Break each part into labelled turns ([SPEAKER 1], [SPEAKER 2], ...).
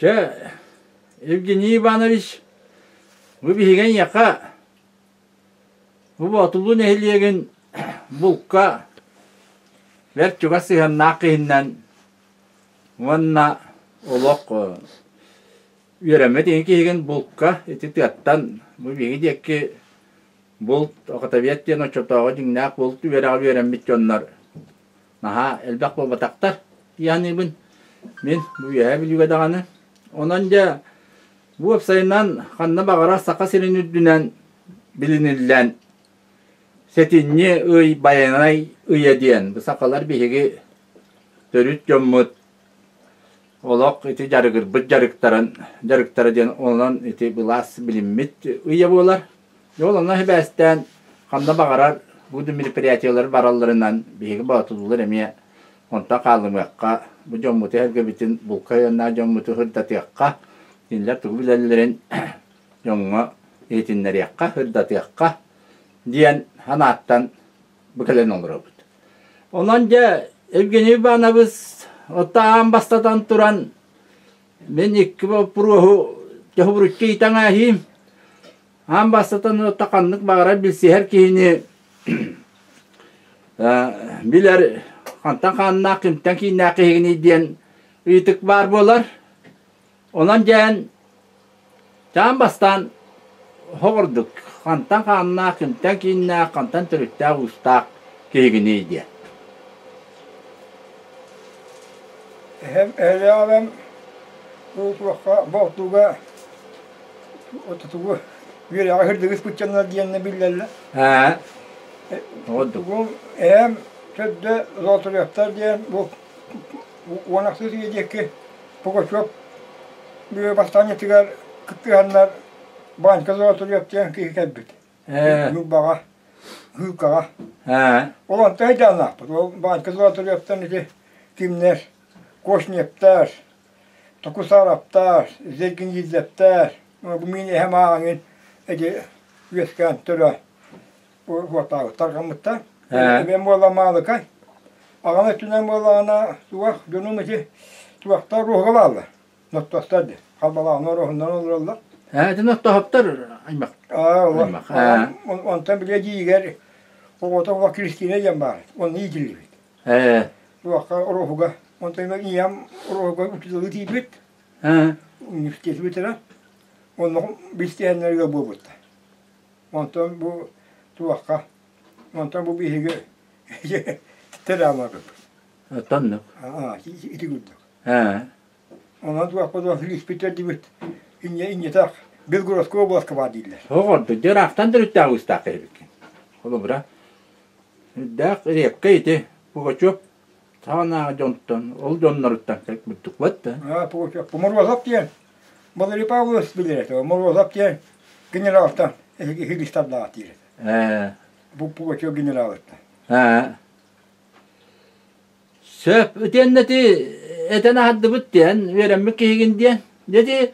[SPEAKER 1] Чэ, Евгений Иванович, бу биһиги эйиэхэ бу Боотулуу нэһилиэгин булка бэрт чугас сыһыаннаах киһиннэн уонна олох үөрэммит ини киһигин булка ити тыаттан бу биһиги диэки булт охотовед диэн оччотооҕу дьиҥнээх булт үөрэҕэ үөрэммит дьоннор наһаа элбэх буолбатахтар дии саныыбын. Мин бу Үөһээ Бүлүүгэ даҕаны. Онон дьэ бу уопсайынан ханна баҕарар Саха сирин үрдүнэн билиниллэн сэтинньи ый Байанай ыйа диэн бу сахалар биһиги төрүт дьоммут олох ити дьарыгырбыт дьарыктарын дьарыктара диэн онон ити былаас билиммит ыйа буолар. Ол онно сибээстээн ханна баҕарар бу да мероприятиелар баралларынан биһиги боотулуулар эмиэ онтон хаалымыахха, бу дьоммуту эргэбитин булка айаннаах дьоммуту сырдатыахха, кинилэр тугу билэллэрин дьоҥҥо иһитиннэриэххэ, сырдатыахха диэн санааттан бу кэлэн олоробут. Онон дьэ Евгений Иванович отто аан бастатан туран мин икки боппуруоһу дьоһубуруччу ыйтан ааһыым. Аан бастатан отто ханнык баҕарар билсиһэр киһини билэр хантан хааннаах, кимтэн кииннээх киһигиний диэн ыйытык баар буолар. Онон дьээн Чаан бастаан хоҕурдук хантан хааннаах, кимтэн кииннээх, хантан төрүттээх-уустаах киһигиний диэн.
[SPEAKER 2] Эһэм эһэлээх бу туохха боотуга отутугу үөрэҕи сырдыгыс куччаннар диэннэ биллэллэр.
[SPEAKER 1] Аа. Ордук.
[SPEAKER 2] Тугум эһэм төрдө Золотаревтар диэн бу уон ахсыс үйэ диэки Пугачев бастаанньатыгар кыттыһаннар Ванька Золотарев диэн киһи кэлбит. Ньурбаҕа, Һыылкаҕа. Ол онтон айдааннаахпыт. Ол Ванька Золотаревтан ити кимнэр, Кошневтар, Токусаровтар, Зергинизевтэр, бу мин эһэм ааҕыҥын ити үөскээн төрөө уотаабыт тарҕаммыттар. Эбэм буола Маалыкай. Аҕам өттүнэн буоллаҕына туох дьонум ити туохтар руһуга бааллар. Ноттостор дии. Халбалаҕына оруоһунан олороллор.
[SPEAKER 1] Ээ, ити Ноттоһоптор аймах.
[SPEAKER 2] Аа, аймах. Онтон били эдьиийигэр оҕото оҕо Кристина диэн баар. Онно иитиллибит.
[SPEAKER 1] Ээ.
[SPEAKER 2] Туохха оруоһуга. Онтон ийэм оруоһуга учууталы тиийбит. Университеты бүтэрэн. Онно билсиһэннэр ыал буолбуттар. Онтон бу туохха, онтон бу биһиги төрөөмөбүт.
[SPEAKER 1] Тоннук.
[SPEAKER 2] Ити курдук. Онон туохха туох илиспит инньэ инньэтэх Белгородская областка баар дииллэр.
[SPEAKER 1] Оҕорду дьыраахтан төрүттээх уустаах киһибиккин. Холобура, үрдээх риэккэ ити Пугачев саҕанааҕы дьонтон, ол дьонноруттан кэлбит да.
[SPEAKER 2] Пугачев, Морозов диэн Валерий Павлович билэр этэ. Морозов диэн генералтан эһиги диир этэ. Бу Пугачев генералыттан.
[SPEAKER 1] Сөп, итиэннэ ити этэн аһардыбыт диэн, үөрэммит киһигин диэн. Дьэ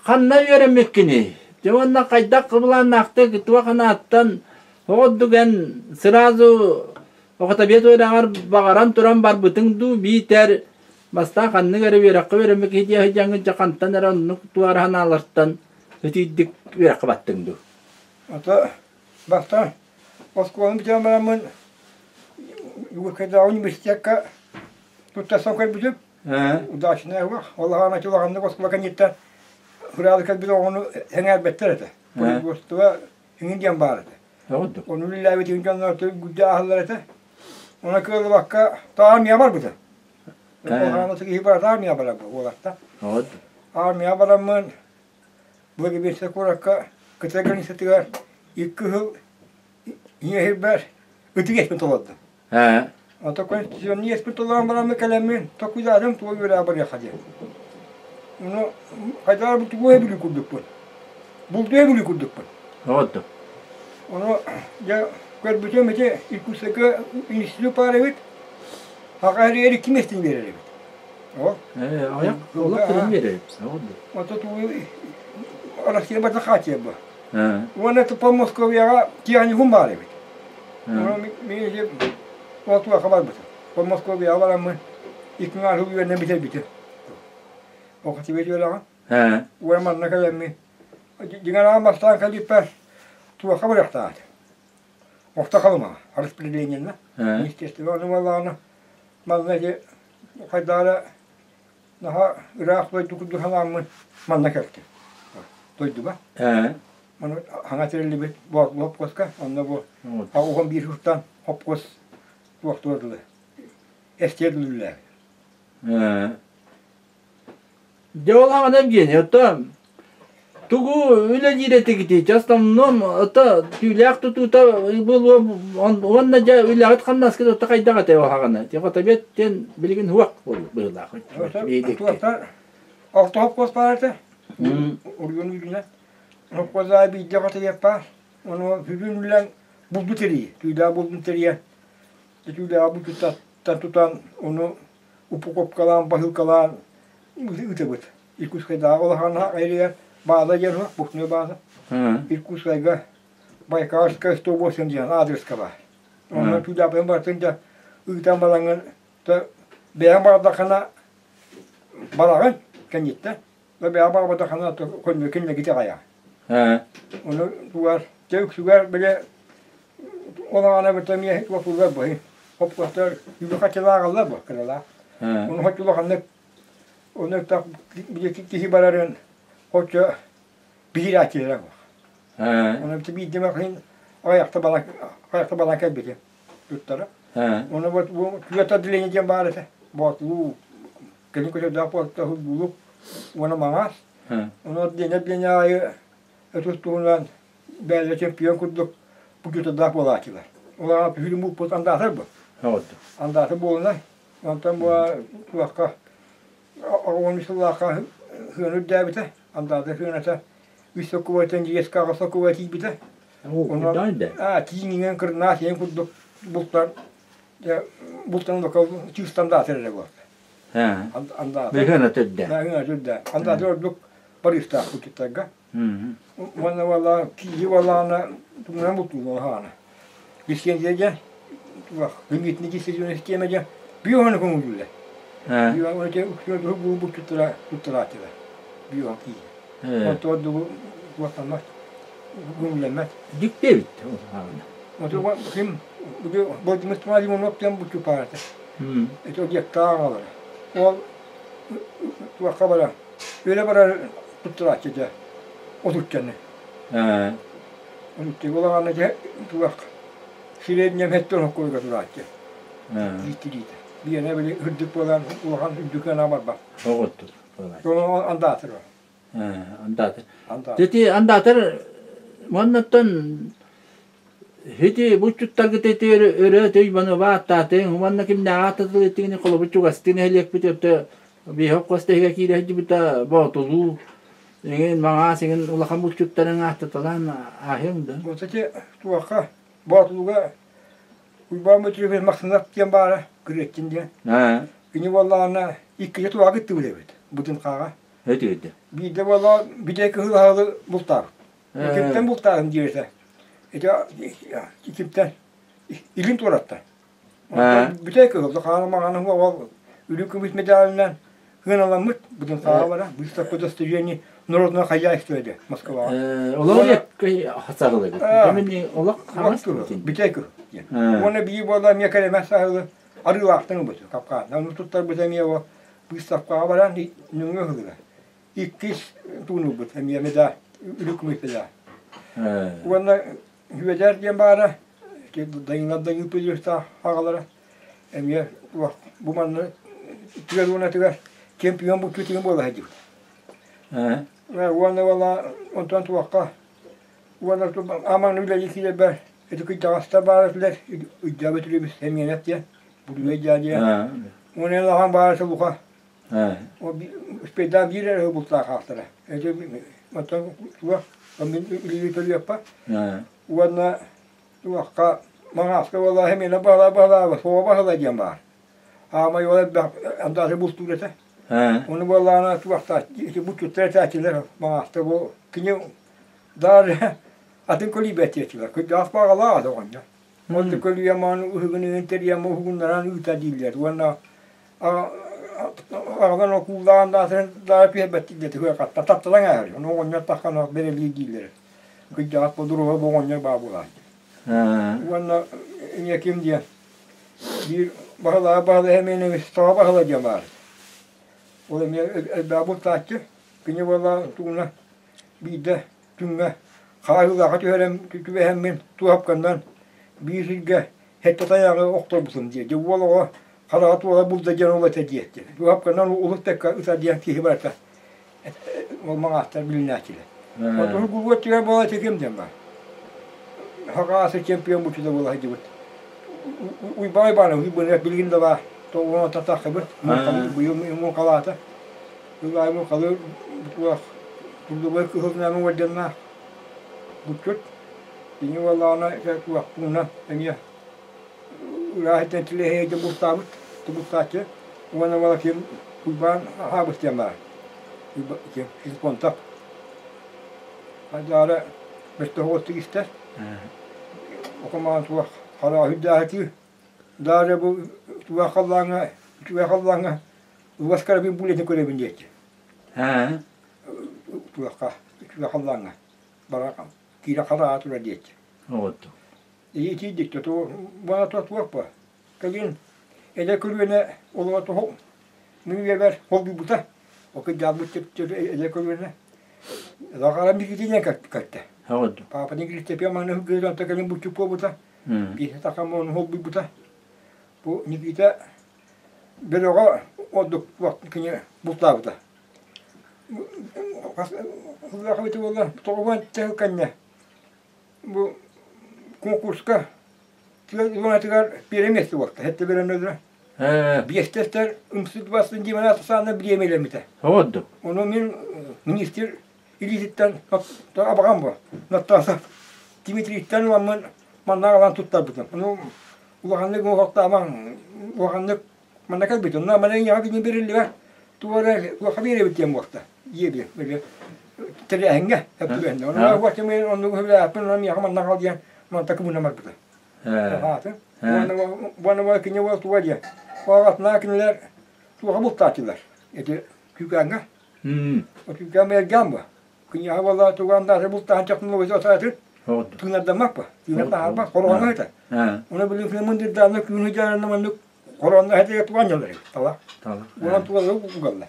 [SPEAKER 1] ханна үөрэммиккиний? Дьэ уонна хайдах былааннаахтык туох анааттан оҕордук эн сразу оҕотобиэт үөрэҕэр баҕаран туран барбытыҥ дуу биитэр Бастаан ханнык эрэ үөрэххэ үөрэммит киһи дии сылдьаҥҥын дьэ хантан эрэ оннук туора санаалартан итийдик үөрэххэ баттыҥ дуу?
[SPEAKER 2] Ото бастаан оскуоланы бүтэрэн бараммын Югоркайдааҕы университекка туттарсан көрбүтүм. Удачная уох. Ол аҕана улаханнык оскуола кэнниттэн ыраалы кэлбит оҕону сэҥээрбэттэр этэ. Производство иҥин диэн баар этэ. Ону үлэлээбит дьоннор гүдэ аһыллар этэ. Она кыаллыбакка армия барбыта. Киһи барат армия барар уолатта. Армия бараммын Благовещенскай куоракка Кытай границатыгар икки сыл ийэһирбэр ытык иэспин толордум. Онтон конституционный иэспин толорон бараммын кэлэммин токуйдаатым тугу үөрэҕэ барыахха диэн. Ону хайдах эрэ тугу эбили курдукпун. Бултуйа эбили курдукпун. Ону дьэ көрбүтүм ити Иркутскайга институт баар эбит. Аҕа эрийэр икки миэстэни биэрэр эбит. Ол.
[SPEAKER 1] Аҕыйах олох кэлин биэрэр эбит.
[SPEAKER 2] Ото тугу Россия барыта хаачыйа бу. Уонна тупа Московияҕа техникум баар эбит. Мин ол туохха барбытым. По Московияҕа бараммын икки аҥаар сыл үөрэнэн бүтэрбитим. Охотивет үөрэҕин. Уонна манна кэлэммин дьиҥэр аан бастаан кэлииппэр туохха барыахтаах этим. Орто Халымаҕа распределениенна министерство ону буоллаҕына манна ити хайдах эрэ наһаа ыраах дойду курдук санааммын манна кэлтим. Дойдуга. Маны хаҥа тэриллибит хопкуоска онно бу уһун биир сылтан хопкуос туохтуор дылы эстиэр дылы
[SPEAKER 1] Дьэ ол аҕана Евгений, оттон тугу үлэлиир этигитий? Основном ото түүлээх тутуута буолуо уонна дьэ үлэҕит-хамнаскыт ото хайдах этэй ол аҕана? Тихотовед диэн билигин уох быһыылаах.
[SPEAKER 2] Туохтар алта хопкуос баар этэ. Оройуон үрдүнэн. Хопкуос биирдэ хотойуох баар. Ону бүгүн үлэн булду тэрийи. Түүлээх булдун тэрийэн. Түүлээҕи булдуттан тутан ону упаковкалаан, баһыылкалаан ыытабыт. Иркутскайдааҕы улахан эрийэр бааза диэн суох, пушной бааза. Иркутскайга Байкальская 108 диэн аадырыска баар. Онно түүлээхпин барытын да ыытан бараҥҥын бэйэҥ баҕардаххына бараҕын кэнниттэн. Бэйэҥ баҕарбатаххына көннөрү кинилэргэ итэҕэйэҕин. Ону тугар дьэ үксүгэр били ол аҕана быта эмиэ туохтууллар быһый. Хопкуостар үбү хаччылааҕаллар бу кыралаах. Ону хоччу улаханнык ону били киһи барарын хоччо биһирээччилэрэ буох. Ону биирдэ махин аҕыйахта балан аҕыйахта балан кэлбитим туттара. Ону вот бу түөрт отделение диэн баар этэ. Боотулуу кэлин көтөрдөөх буолта булук уонна маҥаас. Ону отделение отделение аайы өтүс туһунан бэйэлэрэ чемпион курдук путутардаах буолааччылар. Ол аҕа түһүлүм бууппут андаатар бу. Андаатар буолунай. Онтон бу туохха оҕону сыллаахха сыана үрдээбитэ. Андаатар сыаната үс соккубайтан дьиэскэ аҕыс соккубай тиийбитэ. Онон тииҥ иҥэн кырнаах иэн курдук бултан бултан чыыстан даатар эрэ буолла. Андаатар.
[SPEAKER 1] Сыана түрдэ.
[SPEAKER 2] Сыана түрдэ. Андаатар ордук барыыстаах кутуттарга. Уонна буолла кииһи буоллаҕына тугунан бултууллар хаана. Лицензия диэн туох лимитный лицензионный система диэн биоһону көҥүллүүллэр. Биоһону үксүн туттара туттарааччылар. Биоһон кииһи. Онтон ордугу туохтаммат, көҥүллэммэт.
[SPEAKER 1] Дьикти эбит.
[SPEAKER 2] Оту ким Владимир Лимонов диэн бутупаар этэ. Ити объектаах аҕалара. Ол туохха барар Үлэ барар туттарааччы дьэ отуччаны. Отучча улаҕана дьэ туох среднем хэттэн хоккуйга турааччы. Тириитэ. Биэнэ били үрдүк буолан улахан үрдүк ана барбат.
[SPEAKER 1] Оҕоттур.
[SPEAKER 2] Андаатыр.
[SPEAKER 1] Андаатыр. Дети андаатыр маннаттан Ити булчуттаргыт ити өрө өтөй маныба аттаатыҥ уонна кимнээҕи ааттатыл итигини холобур чугастыы нэһилиэкпит өттө биһиэхэ хос тэһигэ киирэ сылдьыбыта Боотулуу эҥин маҥаас эҥин улахан булчуттарын ааттаталаан ааһыаҥ да
[SPEAKER 2] Вот ити туохха Боотулууга Уйбаан Бөтүрүөбүс Махсынов диэн баара Күрүөттин диэн. Кини буоллаҕына иккитэ туһаҕа кыттыбыт эбит Бытынхааҕа.
[SPEAKER 1] Өтүөдэ.
[SPEAKER 2] Биирдэ буолла бүтэй кыһыл аһылы бултаабыт. Кимтэн бултааһын диэбитэ. Ити кимтэн? Илин туораттан. Бүтэй кыһыл хаана маҕана ол үрүҥ көмүс медалынан сыаналаммыт бутун хаалара выставка достижений народного хозяйства диye Москваҕа.
[SPEAKER 1] Олох хасарылы. Олох хамас
[SPEAKER 2] Бүтэй кыһыл диэн. Уонна бии буола эмиэ кэлэмэс саһылы арыылаахтан ылбыт капкаан. Ону туттарбыт эмиэ ол выставкаҕа баран нөҥүө ыһылыга. Иккис туунурбут эмиэ медаль, үрүк көмүс медаль. Уонна Үөдээр диэн баара, Дайыҥнар Дайыы Петровичтаах аҕалара эмиэ бу манна түгэн уонатыгар чемпион булчутугун буола сылдьыбыт. Уонна уола онтон туохха уонна аман үлэлии киирэрбэр ити кырдьаҕастар баар этилэр Ыйдаа Бөтүрүөбүс Сэмиэнэп диэн Будуй Ыйдаа диэн. Уонна улахан баара Луха Успейдаан биир эрэ бултаах хаалтара. Ити оттон туох мин үлэлии төлүөхпэ. Уонна туохха Маҥааска буолла эмиэ баһылаа баһылаабыт, суоҕа баһыла диэн баар. Аамай ол элбэх андаары бултуур этэ. Ону буоллаҕына туохтаах ити булчуттар этээччилэр Маҥааска бу кини даже атын көлүйбэт диэччилэр. Кырдьаҕас баҕалаах ата оҕонньор. Ол көлүйэ мааны уһугун тэрийэн уһугуннаран ыыта дииллэр. Уонна Аҕалан окууллаан даатын даара түһэрбэттик диэтэ хатта тапталаҥ ааһар. Ону оҕонньор таххан бэрэлиир дииллэрэ. Кыйдаҕас бодуруоһа бу оҕонньор баа буолааччы. Уонна эмиэ ким диэн биир баһылаа баһылай эмиэ саҕа баһыла диэн баар. Ол эмиэ элбэх бултааччы. Кини буолла тууна биирдэ түҥҥэ хааһыылаахха түһэрэн түбэһэммин туоһапканнан биир сиргэ сэттэ тайаҕы охторбутум диэ. Дьэ уол оҕо хараҕа туола булда диэн ол этэ диэттэ. Туоһапканан улус тэккэ ыта диэн киһи барыта ол маҥаастар билинээччилэр. Отуһу гулуот түгэн буола ити ким диэн баар. Хакаасы чемпион бучута буола сылдьыбыт. Уйбаҕай баара уйбаныгар билигин да баар. Тоҕуона татахыбыт. Быйыл муҥхалаата. Ылаай муҥхалыыр туох Туллубай кыһылынан уордьаннаах буччут. Кини буоллаҕына туохпунан эмиэ ыраахтан тилэһиэйгэ бултаабыт, бултааччы уонна уола ким Уйбаан Аһаабыс диэн баар. Ким Филиппонтов. Хайдаара бөстөһуоттук истэр. Окумаан туох хараҕа үрдээхитии. Даара бу туох халлааҥҥа, үчүгэй халлааҥҥа уос карабин булетин көрөбүн диэччи. Туохха, үчүгэй халлааҥҥа бара киирэ халаа турар диэччи.
[SPEAKER 1] Оҕотто.
[SPEAKER 2] Итийдик то бана туох ба. Кэлин эдэр көлүөнэ олоҕо тоһу мин үйэбэр холбуйбута. Ол кырдьаабыт эдэр көлүөнэ Захара Никитинен кэлтэ.
[SPEAKER 1] Оҕотто.
[SPEAKER 2] Папа Никитин маны гыыран кэлин буччук буолбута. Биир такам оны холбуйбута. Бу Никита бөлөҕө ордук кини бултаабыта. Хас буолла тоҕуон тэһил кэннэ бу конкурска тыа первое место буолта. Хэттэ берен өлөрө. Биэстэстэр ымсыт бастын диэмэн саана бириэмэлэммитэ.
[SPEAKER 1] Оҕотто.
[SPEAKER 2] Ону мин министр илиититтэн абаҕам бу. Наташа Дмитрийтэн ыламмын манна аҕалан туттарбытым. Ону улаханнык уҥуохтаамаҥ, улаханнык манна кэлбит. Онно мана ийэҕэ кинини бериллибэт. Туга эрэ туохха биэрэбит диэн буолта. Диэби били тэрээһиҥҥэ эптүгэннэ. Ону уотчым оннук үһүлээппин, онон миэхэ манна аҕал диэн манта кыбына барбыта. Аҕаатын. Уонна уонна кини уол туга диэн. Оҕатына кинилэр туоха бултааччылар. Ити күүкээҥҥэ. Күүкээн бэйэргээн бу. Киниэхэ буолла туган даары бултаан технология отаатын тыынардаммат бу. Тыынар таһаарбат, хороонно этэ. Уна билин күн мындырдааны күнү дьаарына маннык хороонно этэ туган дьаллар тала. Уонан тугаллар угаллар.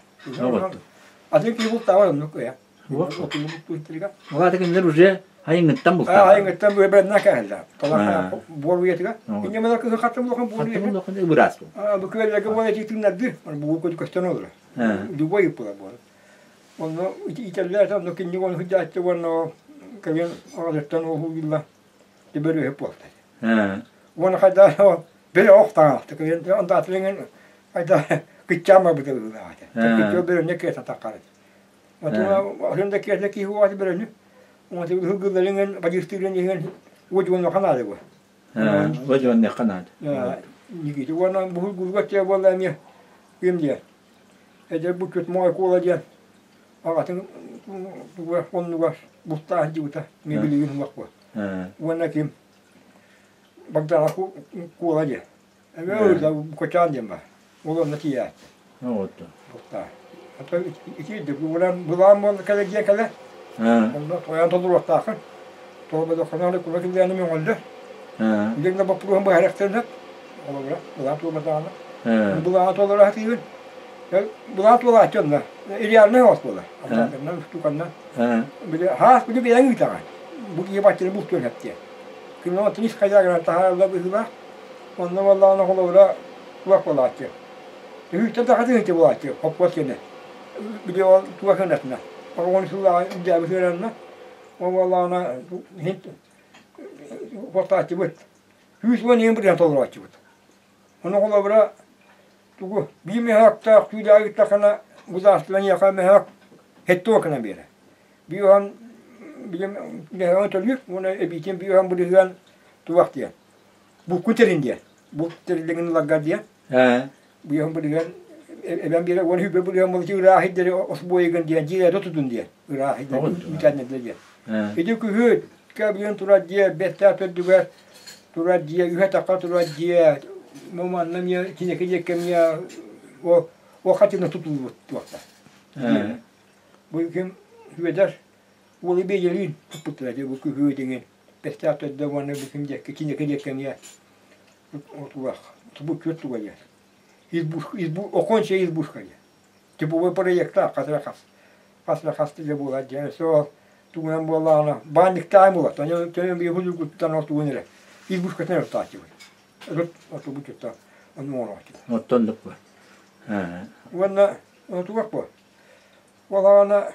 [SPEAKER 2] Атын киһи бултаабат оннук ыйа.
[SPEAKER 1] Ол кинилэр уже хайыҥыттан бултаабат.
[SPEAKER 2] Хайыҥыттан бэбэнна кэһэллэр. Тала буор уйатыга. Инньэ мала кыһын хаттым улахан буор уйатыга.
[SPEAKER 1] Хаттым быраас бу.
[SPEAKER 2] Бу күөллэргэ буол эти тыыннарды. Бу көстөн олорор. Любой ыппыла буолар. Онно иитэллэр онно кинник ону сылдьааччы уонна кэлин аҕатыттан уһуйулла түбөрүөһүп буолта. Уонна хайда били ох таҥаахты кэлин ондаатылыҥын хайда кыччаан барбыта быһыылаах этэ. Кыччаа бөрөннө киэсэ таххар этэ. Отуна да киэсэ киһи уоҕа бөрөнү. Уонна ыһыгылларыҥын бадьыыстыырын иһин уодьуоннаха наада бу.
[SPEAKER 1] Уодьуоннаха наада.
[SPEAKER 2] Никита уонна буһуй гурга буолла эмиэ ким диэн Эдэр булчут Моой Куола диэн аҕатын оннугар бултаан дьыбыта мин билигин уҥуохпун. Уонна ким Богданов Куола диэн. Эмиэ Кочаан диэн баар. Ол онно тиийээччи. Бултаан. Итиирдик былаан былаан буолла кэлэ дьиэ кэлэ. Онно тойон толоруохтааххын. Толорбодоххуна кула киллээни мөҥөллөр. Билигин да боппуруоһун быһаарыахтарын сөп. Холобура, былаан туолбатаҕына. Былаана толоро сатыыбын. Былаан туолааччы онно. Реальнай оҕус буолар. Ардаарданнан, устуканнан. Били хаас били бэйэҥ ыытаҕын. Бу киһи баччаны бултуон сөп диэн. Күнү онтон ис хайаагынан таһаараллар быһыылаах. Онно буоллаҕына холобура туох буолааччы. Түһүүттэн тахатын ити буолааччы, хоппуос кэнэ. Били ол туох гынатына. Оҕону сыллааҕы үрдээбит ыаранна. Ол буоллаҕына иһин хортааччыбыт. 110 иһин бырыһан толорооччубут. Ону холобура тугу биир мөһөөктөөх түүлээҕи ыыттаххына государство эйиэхэ мөһөөк хэттуо гынан биэрэр. Биир уһан билим мөһөөҕүн төлүүр уонна эбиитин биир уһан бырыһыан туох диэн. Булку тэрин диэн. Булт тэриллигин ыларга диэн. Быйаһын бырыһыан эбэн биэрэ уон хүбэ бырыһыан болчу ыраах идэри осбуойгын диэн дьиэлэрэ тутун диэн ыраах идэри үтэннэрдэ диэн. Ити күһүт кэбиэн турар дьиэ бэттээх төрдүгэр турар дьиэ үһэ тахха турар дьиэ манна эмиэ кинэки диэккэ эмиэ ол Ол хатыына тутуллубут туохта. Бу ким Сүөдэр уолу биэдэлиин туппуттара дии бу күһүө диҥин Бэстээх төрдө уонна бу ким диэкки Чинэки диэкки эмиэ туох тубут туга диэн избушка избу оконче избушка диэн типовой проекта хас хас хас да хас да буолар диэн сол тугунан буоллаҕына баанньыктаан буолар тоñо тоñо биир худургуттан ол тугун эрэ избушкатын ортааччыбыт отобутутта ону оҥорооччу
[SPEAKER 1] Оттоннук бу.
[SPEAKER 2] Уонна туох бу Ол уонна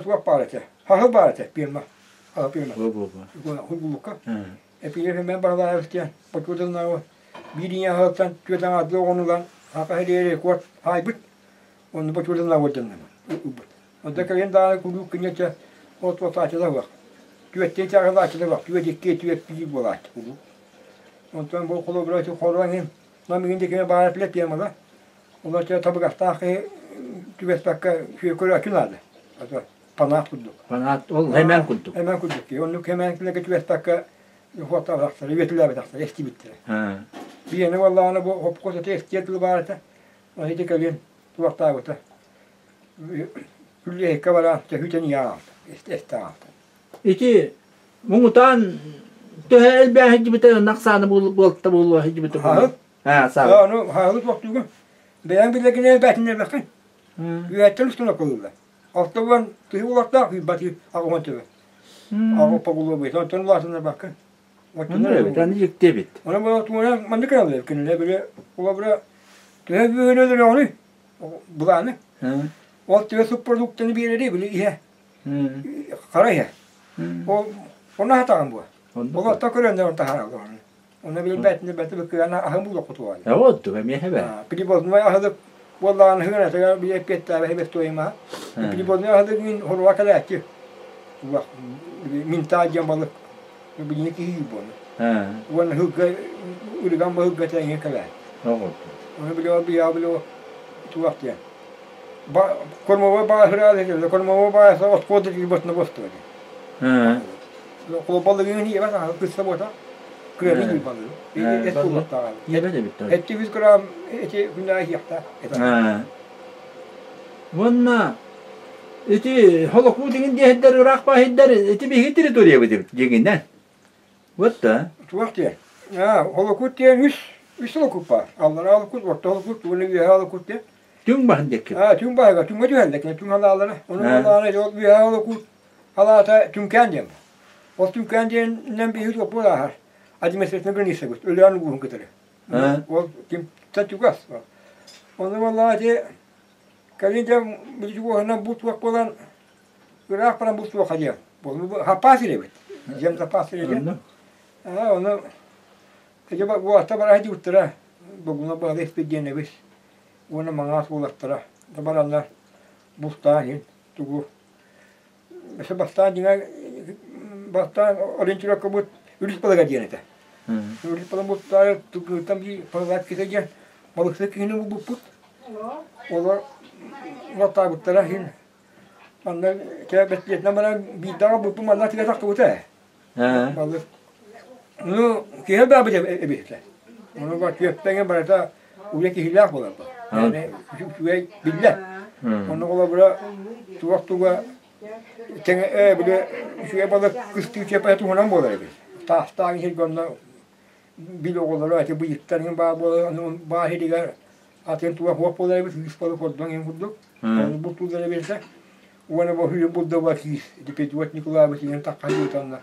[SPEAKER 2] туох баар этэ? Хаһы баар этэ пиэрмэ. Хаһы пиэрмэ. Хургулукка. Эпиилэр баралаабыт диэн Бочуотунааҕы биир ийэ аһылыктан түөрт аҥаардыы оҕону ылан саха сириэри куорт хаайбыт. Онно Бочуотунааҕы орденнаммыт ылбыт. Онто кэлин даҕаны куруук киниэтэ от отааччыта суох. Түөртэн чааһылааччыта суох. Түөрт икки, түөрт биир буолааччы куруук. Онтон бу холобура ити хоруоҥ иһин Нам иһин диэки баар этилэр пиэрмалар. Олор табыгастаах киһи түбэспэккэ көрөөччү наада. Панаат курдук.
[SPEAKER 1] Панаат ол хэмээн курдук.
[SPEAKER 2] Хэмээн курдук. Оннук хэмээн түбэспэккэ хуоттаабатахтара, үөтүлээбэтэхтэрэ, эстибиттэрэ. Биэни буоллаҕына бу хопкуос этэ эстиэ тылы баар этэ. Ити кэлин туохтаабыта. Күллэһиккэ баран төһүүтэн ийэ аҕалта, эстэ аҕалта.
[SPEAKER 1] Ити муҥутаан төһө элбээн сылдьыбыта ынах сааны буолта буолуо сылдьыбыта
[SPEAKER 2] буолуо.
[SPEAKER 1] Аа,
[SPEAKER 2] Ону хаһылы туохтуугун. Бэйэҥ билэргинэн элбээтиннэрбэххин. Үөһэттэн устун окулулла. Алта уон тыһы улартаах күйбати 80 төбө. Аҕа погулуобуйта онтон улаатыннарбаккын.
[SPEAKER 1] Оттон дьикти эбит.
[SPEAKER 2] Оны бу тугунан маннык кыналлар кинилэр били холобура төһө бүгүн өлөрөҕүнүй былааны. Ол төһө субпродуктаны биэрэри били иһэ. Хара иһэ. Ол ону хатаҕын буо. Ол отто көрөннөр таһаараллар. Оны билбэтини бэти быкыана аһын булуоххутугар.
[SPEAKER 1] Вот эмиэ хэбэ.
[SPEAKER 2] Привозной аһылык буоллаҕын ыһыгын этигэр били эппиэттээбэ хэбэстуойма. Привозной аһылык мин хоруа кэлээччи. Минтаа диэн балык билини киһи буолу. Уонна ыһыгга үрүгэн баһыгга тэҥҥэ кэлээ. Оны билио бия билио туох диэн. Кормовой бааһыраал кормовой бааса отходы ботна бостуа. Балыгын иэбэт кысса буота кыаны диир балыгы. Эт буолуохтааҕа.
[SPEAKER 1] Иэбэт эбит.
[SPEAKER 2] Эти үс грамм эти күннээ иһиэхтээх.
[SPEAKER 1] Уонна ити холокуу дигин диэһиддэр ыраах баһиддар ити биһиги территориябыт эбит дьиҥинэн. Вот да.
[SPEAKER 2] Туох диэн? Холокуут диэн үс үс холокуут баар. Аллараа холокуут, орто холокуут, уонна үөһээ холокуут диэн.
[SPEAKER 1] Түҥ баһын диэки.
[SPEAKER 2] Түҥ баһыгар, түҥҥэ түһэллэр, түҥ халаалара. Ону халаана үөһээ холокуут Халаата Түҥкээн диэн. Ол Түҥкээн диэнинэн биһиги туохпут ааһар. Административнай границабыт, Өлөөн улууһун кытары. Ол кимтэн чугас. Ону буоллаҕа ити кэлин дьэ билдьи бу туох буолан ыраах баран бу суоха диэн. Саппаас ирэбит. Дьиэм саппаас сирэ диэн. Ону ити буолта бара сылдьыбыттара. Богуна баҕа испит диэн эбит. Уонна маҥаас уолаттара бараннар бултаан иһин тугу Өссө бастаан дьиҥэ бастаан ориентировкабыт үрүс балыга диэн этэ. Үрүс балыга бултаары тылгыттан биир палаткита диэн балыксыт киһини булбуппут. Олор уоттаабыттара иһин манна бэстилиэтинэн баран биирдэҕэ булпум манна тыга тахсыбыта ээ. Балык. Ну, киһи баабыт эбит этэ. Ону ба түөппэҥэ барыта уйа киһилээх буолар. Үчүгэй биллэр. Онно холобура туох туга тэҥэ били үчүгэй балык кыстыы чэпэ туһунан буолар эбит. Таастаах иһиргэ онно бил оҕолоро эти быйыттар иһин баа буолар, баа иһигэр атын туга хуох буолар эбит, ыыс балык ордон иһин курдук. Ону бултууллар эбит Уонна бу үһү булда киис Петр Николаевич иһин таххайыытанна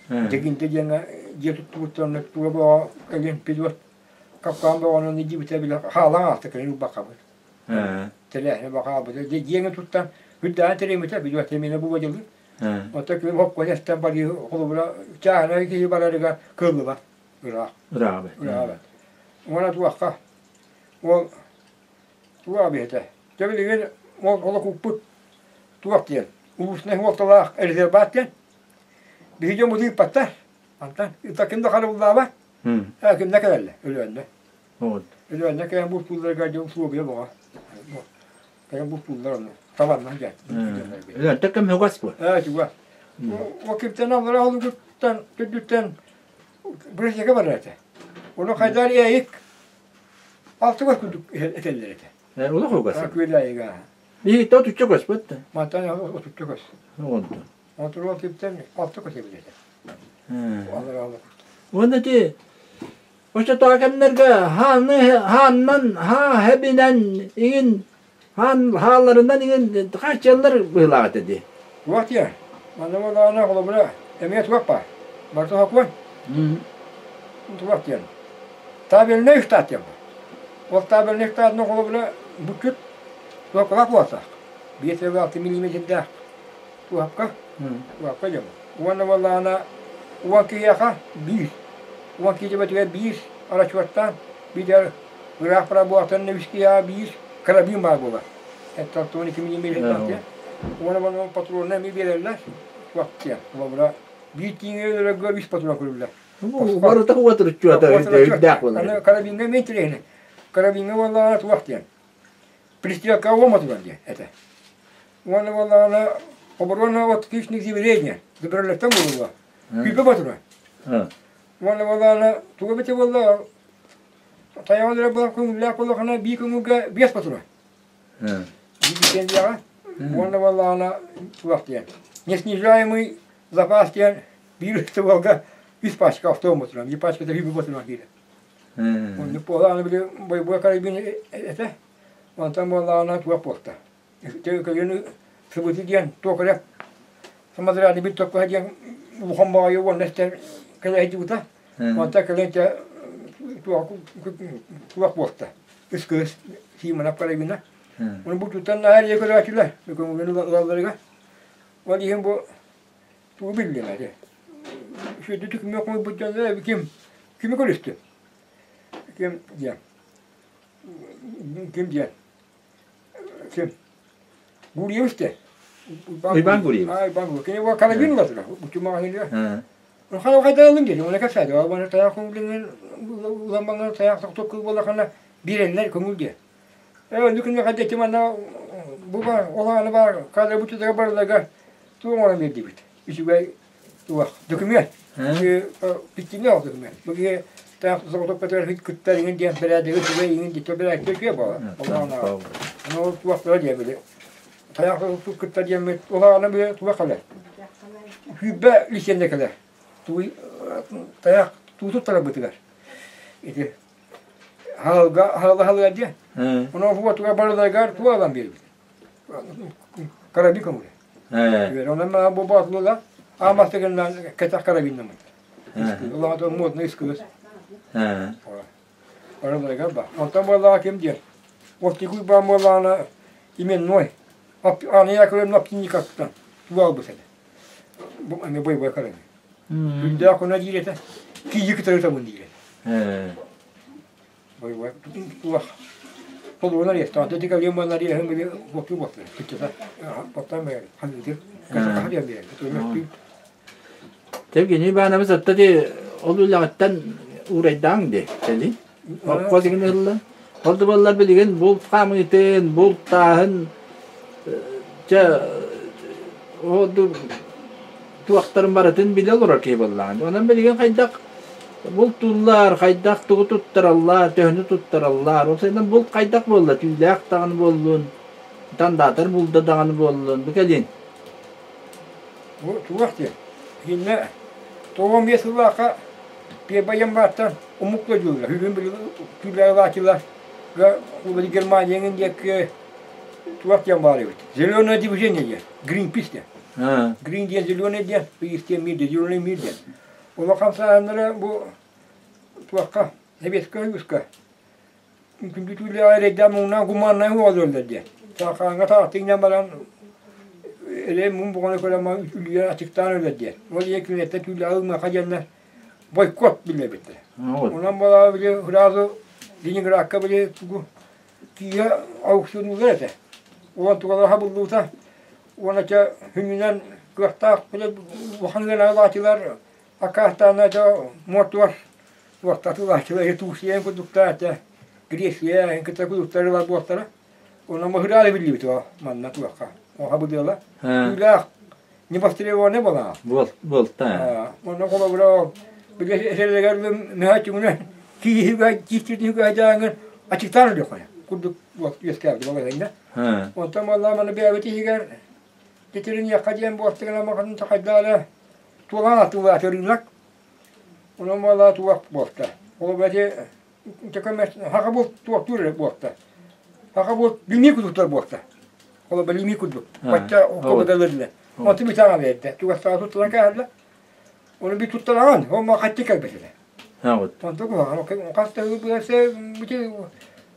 [SPEAKER 2] Дьэгинтэ диэҥҥэ дьиэ туттубуттарына туга бөҕө кэлин пилот капкаан бөҕөнөн илдьибитэ бile хаалан ааста кэлин ылбаккабыт. Тэрээһинэ баҕаабыта. Дьиэҥэ туттан үрдээн тэриммитэ билбэт эмиэ бу дьылы. Оттон күн хоппо эстэн барыы холобура чааһынай киһи барарыгар кыаллыбат ыраах.
[SPEAKER 1] Ыраабат.
[SPEAKER 2] Ыраабат. Уонна туохха ол туох эбиһэтэ. Дьэ билигин ол олокуппут туох диэн улуснай суолталаах резерват диэн Биһиги дьоммут ыыппаттар. Антан ыта ким да харабыллаабат. Ээ кимнэ кэлэллэр? Өлөөннө. Өлөөннө кэлэн бултуулларыгар дьон условия бөҕө. Кэлэн бултууллар онно. Табаннан дьэ.
[SPEAKER 1] Өлөөнтө кэм чугас буо.
[SPEAKER 2] Ээ чугас. О кимтэн аллара олугуттан төрдүттэн бырысыка барар этэ. Ону хайдар ээйик. Алты көс курдук этэллэр этэ.
[SPEAKER 1] Улах угас.
[SPEAKER 2] Күөлээйигэ.
[SPEAKER 1] Биһиги отучча көспөт да.
[SPEAKER 2] Мантан отучча көс.
[SPEAKER 1] Онтон.
[SPEAKER 2] Онтон типтен алты көс эбит этэ. Алар
[SPEAKER 1] Уонна ти оччотооҕу кэмнэргэ хааны хааннан хаа хэбинэн иҥин хаан хааларынан иҥин хааччыаллар быһыылаах этэ дии.
[SPEAKER 2] Туох диэ? Манна буоллаҕына холобура эмиэ туох баар? Барыта сокуон. Туох диэн? Табельнай штат диэн баар. Ол табельнай штатынан холобура буккут туохкалаах буолсаах. 5,6 миллиметрдээх туохка туохка диэн. Уонна буоллаҕына уон киһиэхэ биир. Уон киһи төбөтүгэр биир расчеттаан биитэр ыраах пробуохтан үс киһиэхэ биир карабин баар буолар. Эттэн 2 миллиметрдээх диэн. Уонна буоллаҕына патронна эмиэ биэрэллэр. Туох диэн. Холобура биир тииҥҥэ өлөргө үс патрон көрүллэр.
[SPEAKER 1] Барыта уотуруччуота өйдөөх буолар.
[SPEAKER 2] Карабиҥҥа эмиэ интэриэһинэй. Карабиҥҥа буоллаҕына туох диэн. Пристрелка уоматыгар диэн этэ. Уонна буоллаҕына оборона от хищных зверей Добролеттан буолуо. Күүпэ батыра. Уонна буоллаҕына туга эбитэ буолла тайаҕын эрэ буолан көҥүллээх буоллахына бии көҥүлгэ биэс батыра. Биир Уонна буоллаҕына туох диэн. Неснижаемый запас диэн биир стволга үс пачка автомат туран, биир пачката үбү ботунан киирэр. Оннук буолааны били бойобуой карабин этэ. Онтон буоллаҕына туох буолта. Көлүөнү сыбыты диэн туох эрэ самозарядный бинтовка диэн улахан баҕайы уонна истэр кэлэ сылдьыбыта. Онтон кэлэн дьэ туох буолта. Үс кыыс Симонов карабина. Оны бу туттан наһаа эрэ көрөөчүлэр көҥүлүн ылалларыгар. Ол иһин бу Тугу биллим ати? Үчүгэйдик кими хомуйбут дьоннор ким кими көрүстүм? Ким диэн? Ким диэн? Ким? Гурьевич диэн.
[SPEAKER 1] Иван Гурьевич.
[SPEAKER 2] А, Иван Гурьевич. Кини ол карабин ылатыра. Учумаҕаһыгар. Хана хайдалын диэн, оны кэпсээди. Ол таяқ көҥүлүнэн уламмаҥҥа таяқ тохтук кыл буоллахына биэрэллэр көҥүл диэн. Оннук күнү хайдаччы манна бу бар олааны бар кадры барыларга туох оҥорон биэрдибит. Үчүгэй туох документ. Питтиҥҥэ ол документ. Бу киһи соҕотохпутугар кыттар иҥин диэн бэрээдэги үчүгэй иҥин диэн бэрээдэги үчүгэй буолар. Олаана. Ону ол туохтара диэн били. Тайах кыттар диэммит олаана били туох кэлэр. Сүүрбэ лиссиэннэ кэлэр. Туй тайах туутут тарабытыгар. Ити Хаһылга хаһылга диэн. Ону уотугар барыларыгар туох ылан биэрбит. Карабин көҥүлэ. Онон маа бу боотулула аан бастакынан кэтэх карабиннаммыт. Улаата модный ыскыбыс. Барыларыгар ба. Онтон буоллаҕа ким диэн. Оттикуй баан буоллаҕына именной. Аны Яковлевна Оптинниковтан туга албыс этэ. Бу эмиэ бойбой карабин. Күндээх күнэ диир этэ. Киһи кытары табын диир этэ. Бойбой туох толугунар иэстээх. Ити кэлиэн буоллар иэһин били буоктуу буоктар. Кыччата боттан бэйэр. Ханныгы каха диэн биэрэр. Көмөктүү.
[SPEAKER 1] Евгений Иванович отто ди ол үлэҕиттэн уурайдааҥ ди кэлин. Окко дигин ылла. Ол да буоллар билигин булт хаамыытын, булт тааһын чэ ол туохтарын барытын билэ олорор киһи буоллаҕын. Онон билигин хайдах бултууллар, хайдах тугу туттараллар, төһөнү туттараллар. Ол сайдан булт хайдах буолла, түүлээх даҕаны буоллун, тандаатар булда даҕаны буоллун, бу кэлин.
[SPEAKER 2] Бу туох диэн? Иннэ 95 сыллаахха первый январьтан омук дойдулара, бүгүн түүлээҕилааччылар Германияҥын диэки туох диэн баар эбит. Зеленое движение диэн, Гринпис диэн. Грин диэн зеленый диэн, Пис диэн мир диэн, зеленый мир диэн. Улахан сааһыннара бу туохха, Советскай Союзка күндү түүлээҕи эрэйдээн муҥнаан гуманнай уолуоллар диэн. Саахааҥҥа таҕыстыҥнан баран эрэй муҥ буҕаны көрөн үлүйэн ачыктаан өлөр диэн. Ол ийэ күнэттэн түүлээҕи ылмаха диэннэр бойкот биллэрбиттэрэ. Онон буолаҕа били сразу Ленинградка били тугу тиийэ аукционуулар этэ. Уон тугалаха буллуута уонна чэ хүнүнэн кыахтаах били улахан ыараалааччылар акаастаана дьэ муортугар туохтатылааччылар Турция курдуктар этэ Греция кытта курдуктар ылар буолтара. Онон маһыраары биллибит манна туохха. Оха быдыала. Түүлээх невостребованный буолаа.
[SPEAKER 1] Буолта.
[SPEAKER 2] Онно холобура били эсэллэгэр мөһөчүгүнэн кииһигэ кииститигэ дьааҥын Аччыктаан өлүөххэ курдук үөскээбит балаһыанньа. Онтон буоллаҕына маны бэйэбит иһигэр титириниэххэ диэн буолтугунан махатын хайдаары туолан атыылаат ырыынак. Онон буоллаҕа туох буолта. Ол бэти хаха булт туохтуур эрэ буолта. Хаха булт билимии курдуктар буолта. Ол билимии курдук. Бачча окко быдалырла. Онту бүтаҕа биэрдэ. Тугастаҕа туттаран кээһэллэ. Оны би туттараҕын, ол хатты кэлбэтилэ. Онто куһаҕан хас да быһа бити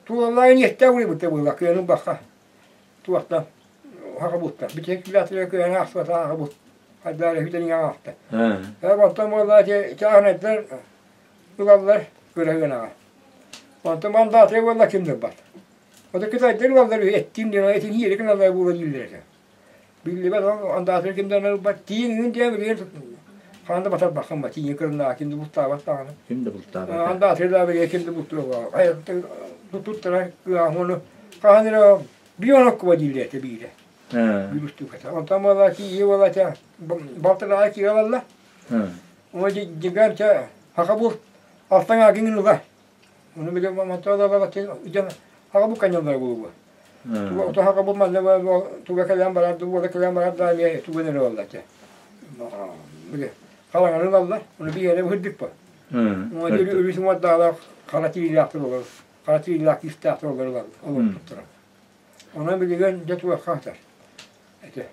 [SPEAKER 2] туолалаан иэстээх улайбыта буолла кыанын бахха туохтан хаха бутта бити килатыга кыана ахсыбата хаха бут хайдаары хүтэниҥэ аахта. Онтон буолла чааһынайдар ылаллар кыраһыанаҕа. Онтон мандаатыга буолла ким да ылбат. Ото кытайдар ылаллар эттин диэн этин иэри гыналлар буола дииллэр этэ. Биллибэт ол андаатыр ким да ылбат тииҥ иҥин диэн билигин хаан да батарбаккын ба тииҥи кырыннаа ким да бултаабат даҕаны.
[SPEAKER 1] Ким да бултаабат.
[SPEAKER 2] Андаатыр да билигин ким да бултура туттара кыаһыны хаан эрэ бионоккуба дииллэр этэ биирэ. Биир устууката. Онтон буолла тиийи буолла балтараа киирэ балла. Ону дьигэр чэ хака бул алтан агиҥин ыла. Ону били мотола дьон хака бу каньоннар булугу. Туга хака бу манна туга кэлэн барар буола кэлэн барар да эмиэ тугун эрэ буолла этэ. Били халаҥаны ылаллар, ону биһиэнэ быһырдык ба. Өрүс уҥуордаалаах хара тириилээхтэр олор, хара тириилээх киистээхтэр олор олорбуттара. Онон билигин дьэ туохха сытар этэ.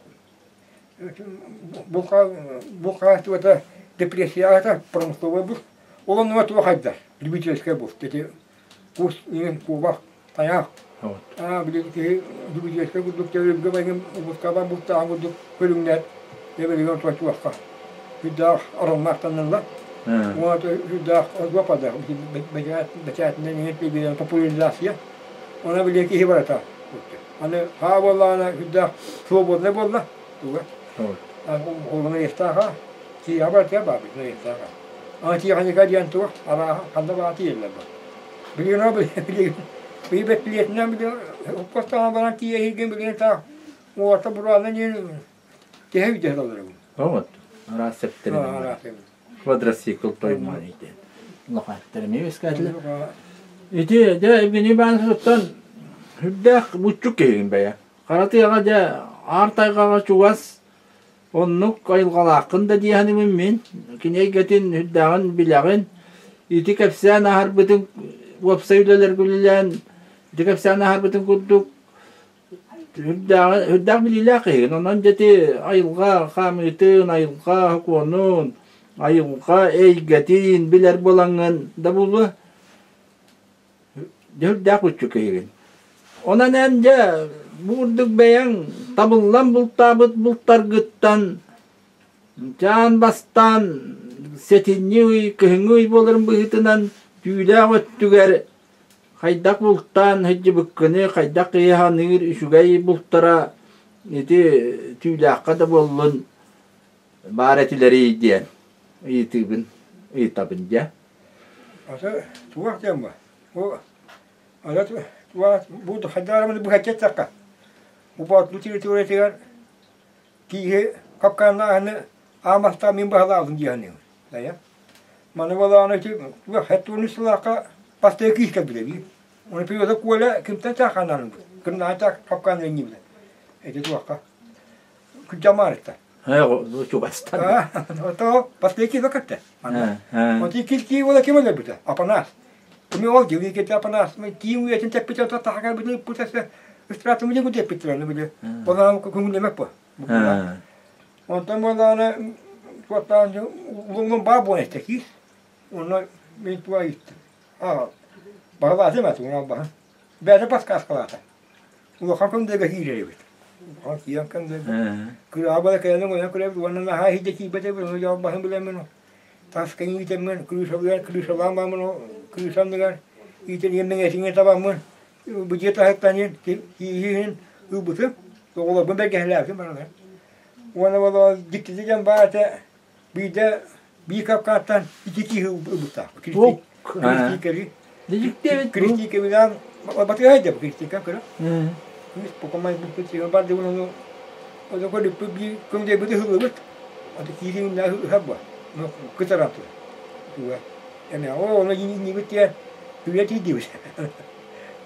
[SPEAKER 2] Бу хаачыстыбата депрессияҕа промысловой бус. Ол оннугар туох хайдар? Любительскай бус. Ити кус иҥин куобах тайах. Аа били киһи любительскай курдук төрүмгэ байгын убускаба бултааҕын курдук көрүҥнэр эбэлигэр туохха сүрдээх ороннаахтаннылар. Уонна сүрдээх одуопада бэчээтинэн иҥин тиийбитин популяризация. Она били киһи барыта. Аны хаа буоллаҕына сүрдээх свободнай буолла туга. Холуна иэстээхэ, тиийэ барытыгар баар иэстээхэ. Аны тиэхиньикэ диэн туох арааһа ханна баар тиийэллэр баар. Билигин билигин билигин бэттилиэтинэн билигин уккостаан баран тиийэ иһиргин билигин таах уота бураанан диэн тэһэ үдэһэ олоробун.
[SPEAKER 1] Вот, араас септэрин. Квадроцикл тоймаан итен. Улахан эмиэ үөскээтилэр. Ити дьэ Евгений Иванович-туттан сүрдээх буччук киһигин бэйэ. Хара тыаҕа дьэ аар тайҕаҕа чугас оннук айылҕалааххын да дии саныыбын мин. Кини эйгэтин сүрдээҕин билэҕин. Ити кэпсээн аһарбытын уопсай үлэлэргэ үлэлээн ити кэпсээн аһарбытын курдук Үрдээх билиилээх киһигин. Онон дьэ ити айылҕа хаамыытын, айылҕа сокуонун, айылҕа эйгэтин билэр буолаҥҥын да буолуо, дьэ үрдээх буччу киһигин. Онон эн дьэ бу курдук бэйэҥ табыллан бултаабыт бултаргыттан чаан бастаан сэтинньи ый, кыһыҥҥы ый буоларын быһыытынан түүлээх өттүгэр Хайдах бултаан сылдьыбыккыный, хайдах киһи саныыр үчүгэй бултара ити түүлээххэ да буоллун баар этилэрий диэн ыйытыыбын ыйытабын дьэ.
[SPEAKER 2] Аты туох диэн бу? Бу аны туох бу хайдах эрэ быһаччы эттэххэ, бу Боотулуу территориятыгар Кииһи капкааннааһыны аан бастаан мин баһылаабытым дии саныыбын. Дайа. Маны буоллаҕына ити хэттуунус сылаахха бастакы киис кэлбитэ дии. Оны Петр Коля кимтэн чааханаан ылбыт? Кырнаата капкаан ылынньыбыта. Ити туохха? Күдьамаарытта.
[SPEAKER 1] Чугастан.
[SPEAKER 2] Ото бастакы киис көттө. Оти кил кии буола ким өлөрбүтэ? Апанаас. Кими ол дьылы кити Апанаас киин үйэтин тэппитэ ото тахакар бүтүн ыппыта Ыстаратымы диэн кутуйаппыттар аны били. Онон көҥүллэмэк бу. Онтон буоллаҕына туоттаан улуҥнун баа буолан истэ киис. Онно мин туга иттим. Аа баҕалаатым этэ уҥа албаһын. Бэйэтэ подсказкалаата. Улахан көндөргө киирэр эбит. Улахан киирэн көндөргө. Кыраабала кэлэн ойон көрөбүт уонна наһаа иһирдьэ киирбэт эбит. Ону албаһын билэммин таска иитэммин крышалыгар крышалаан бараммын крыша анныгар иитэн иэммэҥэтиҥэ табаммын Бу дьиэ таһыттан кииһин ылбытым, оҕолорбун бэргэһэлээбитим барыларын. Уонна боло дьиктитэ диэн баар этэ, биирдэ биир капкааттан икки кииһи ылбыттаах. Кристиикэли. Кристиикэбинэн батыһай да Кристиика көрө. Кыыс покомай буппут сигэ бар дыбын ону ону көрүппүт биир көҥдөйбүт ыһыллыбыт. Аты кииһин ыһар буо. Кытаран турар. Туга. Эмэ оо ону иннибит диэн күлэ тиийдибит.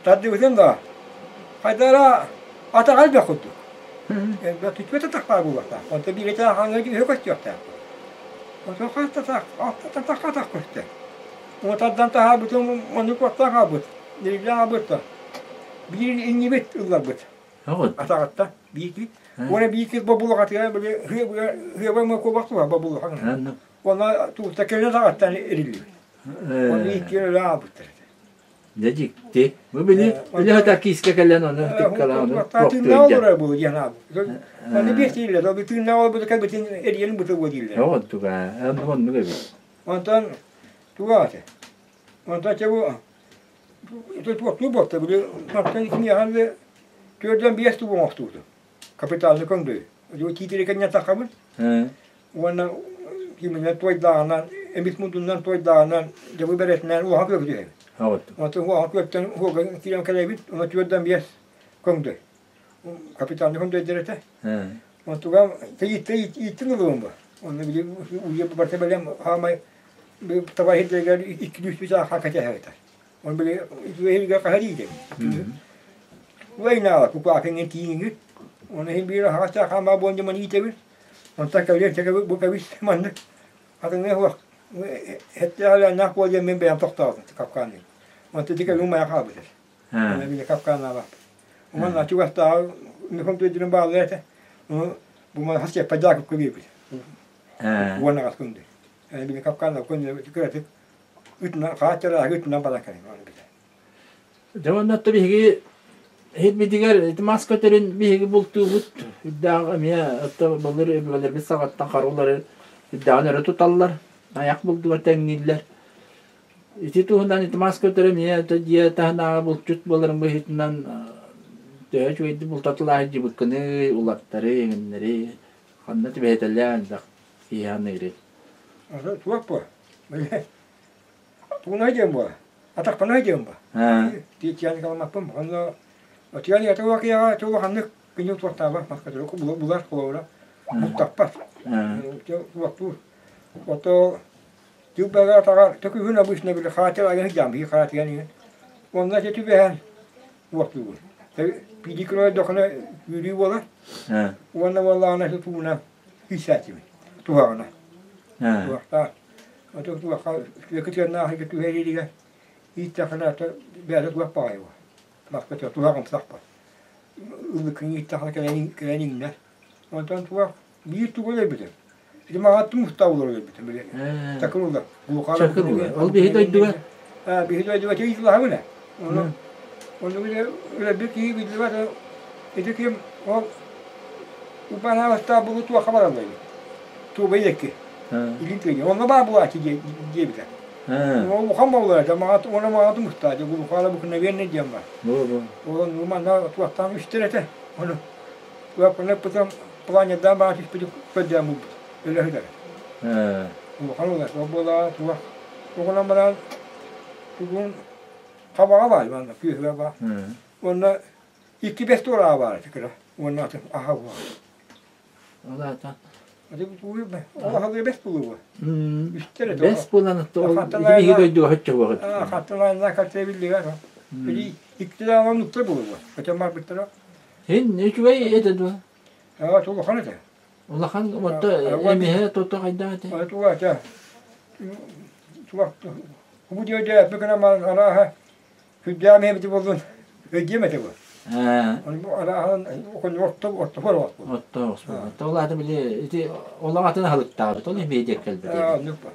[SPEAKER 2] Тардыбытым да, хайдара атаҕа элбэх курдук. Элбэх түспэт атахтаах буолуохтаах. Онто биирэтэ хаҥҥа үһү көстүөхтээх. Онтон хас да атах атах көстөр. Уонна тардан таһаарбытым оннук уоттаах хаалбыт. Нириллээх хаалбыт да. Биир иннибит ылларбыт. Атаҕатта биир кит. Уонна биир кит бобулаҕатыгар били хыаба ма куобах туһа бобулаҕа. Уонна туутта кэлин атаҕаттан ириллибит. Оны икки өлө аабыттар.
[SPEAKER 1] Дьэ дьикти. Бу били били хата киискэ кэлэн ону тыккалаан ону
[SPEAKER 2] Тыыннаах олорор бу диэн аабыт. Аны биэс дииллэр, ол тыыннаах олорбут кэлбитин эрийэн быты буо дииллэр.
[SPEAKER 1] Оҕонтуга, оннук эбит.
[SPEAKER 2] Онтон туга аты? Онтон чэ бу туохтуу буолта били мантан кимиэхэ 405 тубу оҥостубутум. Капиталны көҥдөй. Тиитири кэннэ тахабын. Уонна киминэн туойдааҕынан, эмис мундунан туойдааҕынан, дьабы бэрэтинэн уоха күөкү түһэбит. Онтон уоха күөктэн уога киирэн кэлэбит, уонна 405 көҥдөй. Капиталны көҥдөйдөр этэ. Онтуга ииттин ылыым бу. Онно били уйа барыта бэлэм хаамай таба иһирдэригэр иккилүү үс сааха кэтэһэбитэр. Оны били үчүгэйгэ хаһар иитэбит. Войнала кукаакыҥҥа тииҥҥит. Оны иһин биир аһаҕас хаама буон дьомон иитэбит. Онтон кэлиэн бу кэбис маннык атыҥҥа суох эттээх буол диэн мин бэйэм тохтоотум капкаанныыр. Онтон ити кэлин умайа хаалбыт. Аны били капкааннаабаппыт. Уонна чугастааҕы Михаил Дмитриевич бааллар этэ. Бу маны хас Подяков биэрбит. Уон аҕыс күндү. Били капкаанна күндү кыратык ытынан хааччалааһы ытынан баран кэлин аны билэ.
[SPEAKER 1] Дьэ уонна биһиги иһит ити мас көтөрүн биһиги бултуубут үрдээх эмиэ отто былыр өбүгэлэрбит саҕаттан харылары үрдээҕин өрө туталлар, айах булдугар тэҥнииллэр. Ити туһунан ити мас көтөрө эмиэ дьиэ таһынааҕы булчут буоларын быһыытынан төһө үчүгэйдик бултатылаа сылдьыбыккыный, улаттары, эҥиннэри ханна түбэһитэлээн элбэх киһи аныырый?
[SPEAKER 2] Туох буо? Тугунай диэн буо? Атахпанай диэн буо? Тиийэн каламмаппын. Онно тиийэн этэ улаханнык күнү туохтаабат маска булар холобура бултаппат. Туохтуур. Ото Түбэҕэ атаҕар төкүһүн обычно били хаатыр айан сылдьаам биһи хаатыйан иһин. Онно ити түбэһэн уохтуубун. Пиди кыройдохуна күүрүү буолар. Уонна буоллаҕына тутууна киирсээччибин. Туһаҕына. Туһахтаах. Ото туһахха кытыаннаах түһэриилигэр ииттэххинэ бэйэтэ туһах баҕайы буолар. Маска туһах ымсахпат. Ыллыккын ииттэххинэ кэлэн иҥнэр. Онтон туһах Биир тугу өлөрбүтүм. Ити маҕаттым устаабылар өлөрбүтүм били. Чакырылар.
[SPEAKER 1] Чакырылар. Ол биһи дойдуга?
[SPEAKER 2] Биһи дойдуга тиийдилаһабын ээ. Ону ону били өлөрбүт киһи биллибэт. Ити ким ол Убанаабастаах булу туохха бараллар Туоба илекки. Илин тыгын. Онно баар булааччы диэбитэ. Улахан буолар этэ. Маҕат уонна маҕатым устааччы. Глухала обыкновенный диэн бар. Ол манна туохтаан үстэр этэ. Ону Ыаппытын планердаан баҕа түспүтү көрдөөн булбут. Өлө сытар. Улахан улар. Ол буолаа туох. Оҕунан баран тугун хабаҕа баар манна күөһүгэ баар. Уонна икки бэс туорааҕа баар этэ кыра. Уонна атын аһа буолар.
[SPEAKER 1] Ол аата
[SPEAKER 2] Ол аһылыга бэс булуо. Үстэр этэ.
[SPEAKER 1] Бэс буолан ол биһиги дойдуга хөччө
[SPEAKER 2] Хаттылаанна карта биллигэ. Били икки нукта булуо. Өтөн барбыттара.
[SPEAKER 1] Һин үчүгэй этэ дуо?
[SPEAKER 2] Аа, улахан этэ.
[SPEAKER 1] Улахан отто эмиһэ тото хайдах этэ?
[SPEAKER 2] Туга этэ. Туга бу диэдэ бүгүнэ мал арааһа күрдээх миэбити боллун өйдүөм этэ бу. Оны арааһын отто отто хор
[SPEAKER 1] Отто отто ол аты били ити олоң атын аһылыктаабыт ол эмиэ диэк кэлбит.
[SPEAKER 2] Аа, оннук ба.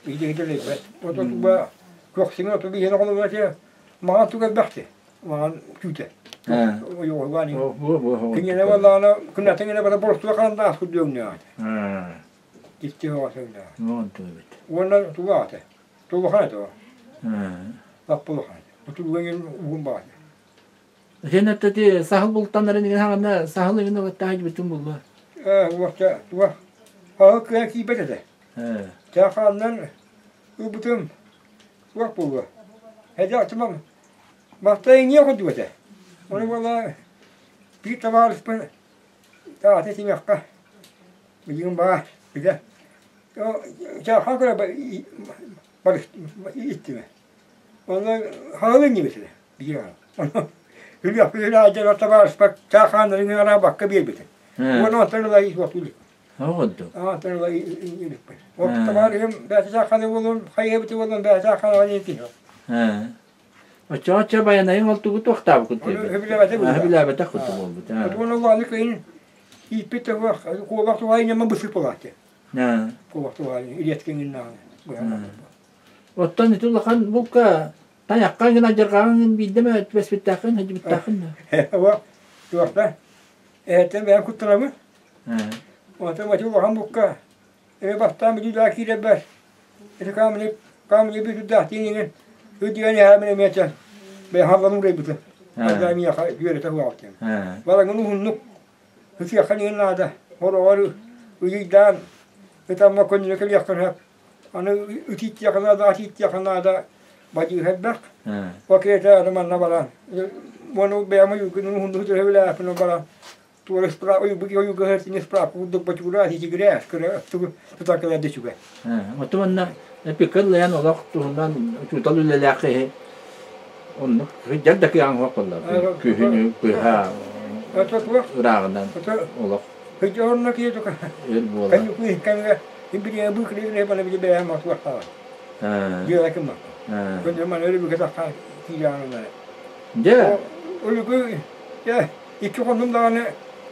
[SPEAKER 2] Иди иди Ото туба көхсүҥ ото биһиэн оҕолоро этэ. Маҕан туга элбэхти. Маҕан күүтэ. Ойоҕолаан Киниэнэ буоллаҕына күнэтин гына бара боростуо харандаах курдук өҥнөөх этэ. Икки оҕо өҥнөөх. Уонна туга этэ? Тулухан этэ ол. Лаппа улахан этэ. Бутулуган угун баҕа этэ.
[SPEAKER 1] Сен эттети саһыл бултаннарын игин хаҕана саһыл игин ылаттаах бүтүн булла.
[SPEAKER 2] Ээ, уохта туга. Аһы кыа киирбэт этэ. Чаахааннан ылбытым туох буолуо. Эдэ тумам Махтай иҥиэ курдук этэ. Ону буолла биир табаарыспын аата этимиэххэ билигин баар билэ чаахан көрө иттимэ. Онно хаһыл иҥнибит этэ биир аҕа. Үлүөхпүт үлэ табаарыспар чаахааннарын араабакка биэрбитим. Уонна онтон ыла уоппут.
[SPEAKER 1] Оҕодду.
[SPEAKER 2] Онтон ыла иликпин. Ол табаарыһым бэйэтэ чааханы буолун, хайыһыбыты буолун бэйэтэ чааханаҕа диэн киһи.
[SPEAKER 1] Оччоҕо чэ байанайыҥ ол тугу туохтаабыккын
[SPEAKER 2] Өбүлэбэтэ
[SPEAKER 1] Өбүлээбэтэх курдук буолбут.
[SPEAKER 2] Отуон улааны кыйын ииппит туһуох куобах туһаайын ньама бысык буолааччы. Куобах туһаайын илиэткиҥиннааҕы.
[SPEAKER 1] Оттон ити улахан булка тайахха гына дьарҕаҕын биирдэ эмэ түбэспиттээххин, сылдьыбыттааххын да?
[SPEAKER 2] Оо, туохта? Эһэттэн бэйэм куттанабын. Онтон ити улахан булка эбэ бастаан бүдүүлээх киирэрбэр ити камни камни бүтүрдээх тииҥин үрдүгэн иһээмин эмиэ этэн бэйэм халлан уурайбытым. Ардаа миэхэ үөрэтэ суоҕа Балаҥын уһуннук ытыахха иһин наада. Хороҕор ыйдаан ытамма көннөрө кэлиэххин сөп. Аны ытыйтыахха наада, атыйтыахха наада бадьыыһа элбэх. Пакета аны манна баран уону бэйэм уйгун уһуннук төһөбүлээхпин баран туора справ уйбут ойууга сэртини справка курдук бочугура итигирэ кыра тугу тута кэлэр да үчүгэй.
[SPEAKER 1] Оттон манна эпикка ыллайан олох туһунан учуутал үлэлээх киһи оннук сылдьар да кыаҕыҥ суох буолла. Күһүнү быһа ырааҕынан олох
[SPEAKER 2] Онно киһи тука
[SPEAKER 1] өр буолар.
[SPEAKER 2] Кэмҥэ билиэ бу килиэ бана били бэйэм матуахтаҕа. Дьиэҕэ ким Көнө маны өлүгү тахха киирээҕинэ.
[SPEAKER 1] Дьэ.
[SPEAKER 2] Өлүгү дьэ икки хоннум даҕаны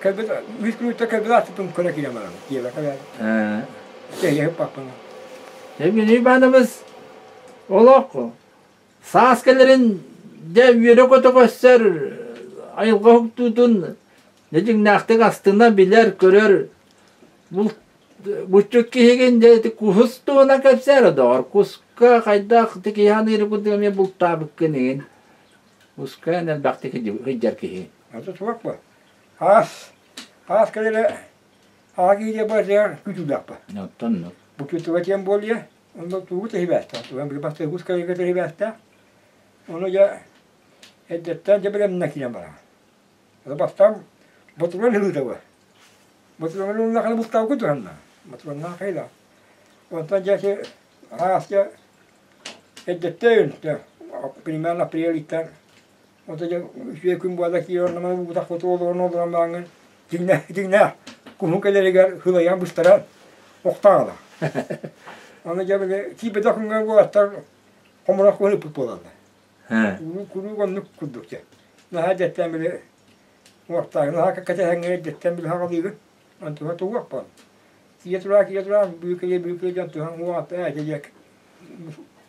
[SPEAKER 2] кэлбит үс күнүттэ кэлбит ааттытым көрө киирэн баран дьиэбэ кэлэр. Тэйиэһип баппына.
[SPEAKER 1] Евгений Иванович олох Саас кэлэрин дьэ үөрэ-көтө көрсөр, айылҕа уһуктуутун дьэ дьиҥнээхтик астына билэр, көрөр булт булчут киһигин дьэ ити кус туһунан кэпсээр доҕор. Куска хайдах ити киһи аныыры курдук эмиэ бултаабыккын игин. Куска эн элбэхтик сылдьар киһи.
[SPEAKER 2] Аты туох бу? Аас, аас кэлэрэ аҕа киһи барытыгар күтүүлээхпэ.
[SPEAKER 1] Оттон
[SPEAKER 2] Бу күтүгэ тиэн буолуо. Онно тугу тэһибээстээх, туган били бастакы кускайга тэһибээстээх. Ону дьэ эрдэттэн дьэ бэлэмнэ киирэн бараҕын. Бастаан ботуруон ыһыыта Ботуруон ыллахына бултаабыккын туһанна. Ботуруоннаах хайла. Онтон дьэ ити араас дьэ эрдэттэн примерно апрель ыйтан Ото дьэ үчүгэй күн буолла киирэн онно маны буутах хоту олорон олорон бараҥҥын дьиҥнээх дьиҥнээх куһун кэлэригэр сылайан быстаран охтоон ылар. Аны дьэ били тиийбэтэх күҥҥэ уолаттар хомурах куһун ыппыт буолаллар. Куруук куруук оннук курдук дьэ. Наһаа дьэттэн били уохтаах наһаа кэтэһэҥҥэ эрдэттэн били хаҕалыыгын онтуга тугуох буолла. Киирэ тураа киирэ тураа бүүкэйэ бүүкэйэ дьон туһан уоҕатта ээ дьэ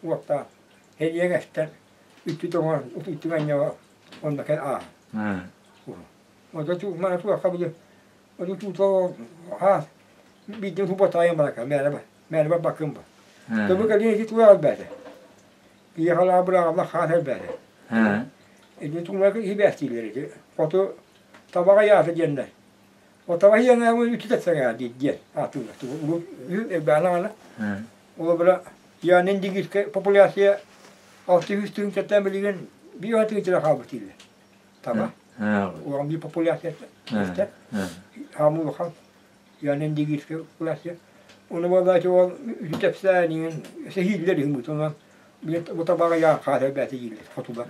[SPEAKER 2] уохтаах Эриэҥ эстэр үттү тоҥор үттү анньаҕа онно кэл ааһа. Ото мана туохха били ону туутоо хаас биирдэ туботаайан барака мээлэ бар мээлэ барбаккын ба. Тобу кэлин ити туга элбээтэ. Киһи быраҕалла хаас элбээтэ. Ити туҥа хибээстииллэр ити. Хоту табаҕа яата диэннэр. Отаҕа иэҥээҕи үтүтэ сэҥээр диэн ааттыыллар. Элбээн аҕана. Олобура Янин Дигирскэй популяция 600 тыһыынчаттан билигин биир тыһыынча хаалбыт дииллэр. Таба. Улахан биир популяцията. Хаамыы улахан. Янин Дигирскэй популяция. Ону буоллаачы ол үтүтэпсээн иҥин сэһииллэр иһин онон бу табаҕа яа хаас элбээтэ дииллэр хотулар.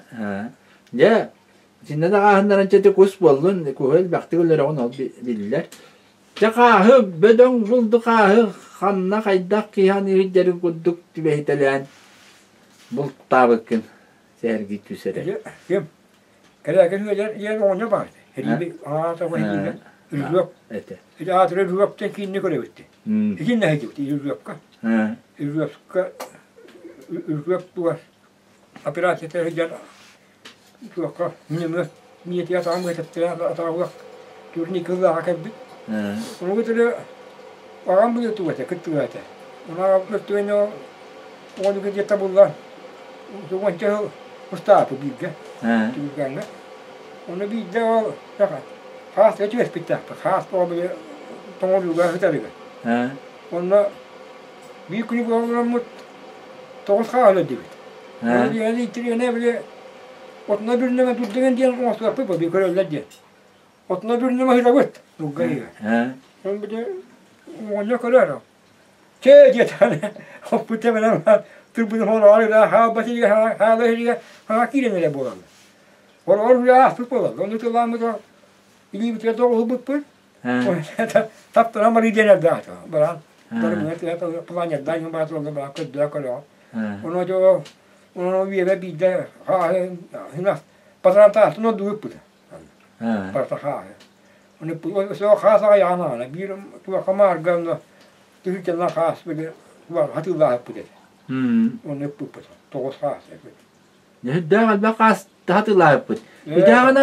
[SPEAKER 1] Дьэ, Итиннэ даҕааһыннарын чэ кус буоллун, куһу элбэхтик өлөрөҕүн ол биллэр. Чэ хааһы, бөдөҥ булду хааһы ханна хайдах киһи аныыр дьэрин курдук түбэһитэлээн бултаабыккын сэһэргии түс эрэ.
[SPEAKER 2] Ким? Кэлээкин үөлэр диэн оҕонньор баар. Эрииби аата эрииби Үрүөк.
[SPEAKER 1] Этэ.
[SPEAKER 2] Ити аатыра Үрүөктэн киинни көрөбүт. Итиннэ сылдьыбыт Үрүөккэ. Үрүөккэ Үрүөк тугар Операцията сылдьан туохха миномет миэтигэр атаҕым ыататтара атаҕабыах турник ыллааҕа кэлбит. Ону кытары аҕам быйыл туга этэ, кыттыга этэ. Ону аҕам көртүгэнэ оҕону кытта табыллан уонча сыл устаапы бииргэ түбүлгэҥҥэ. Ону биирдэ ол хаас түбэспиттээхпит. Хаас тоҕо били тоҥорууга сытарыгар. Онно Биир күнү буоламмыт тоҕус хааһы өлөрдүбүт. Ону итириэнэ били отуна бүрүнэмэ турдуган диэн оҥостуохпут бу көрөллөр диэн. Отуна бүрүнэмэ ыһыдабыт тугга иһэ. Ол били оҕонньор көрөр. Чэ диэтэҕинэ оппут тэбэнэн турбутун хоноҕор ыла хаалбат иһигэр хаала иһигэр хаҥа киирэн эрэ буолаллар. Хороҕор үлэ ааспыт буолар. Ону тыллааммыт илиибитигэр тоҕуһулбуппут. Таптаран барыы диэн элбэх этэ. Баран планердаан баар туолла баран көрдөөх көрөҕө. Ону дьо ону үөбэ биирдэ хааһы патарантаатын ордугуппут. Барыта хааһы. Ону хаас аҕайаҕын аҕана биир туохха маарга онно тыһыынчанан хаас били хатыылааһыппыт этэ. Ону ыппыппыт. 9 хаас эбит.
[SPEAKER 1] Үрдээх элбэх хаас хатыылааһыппыт. Үтээҕинэ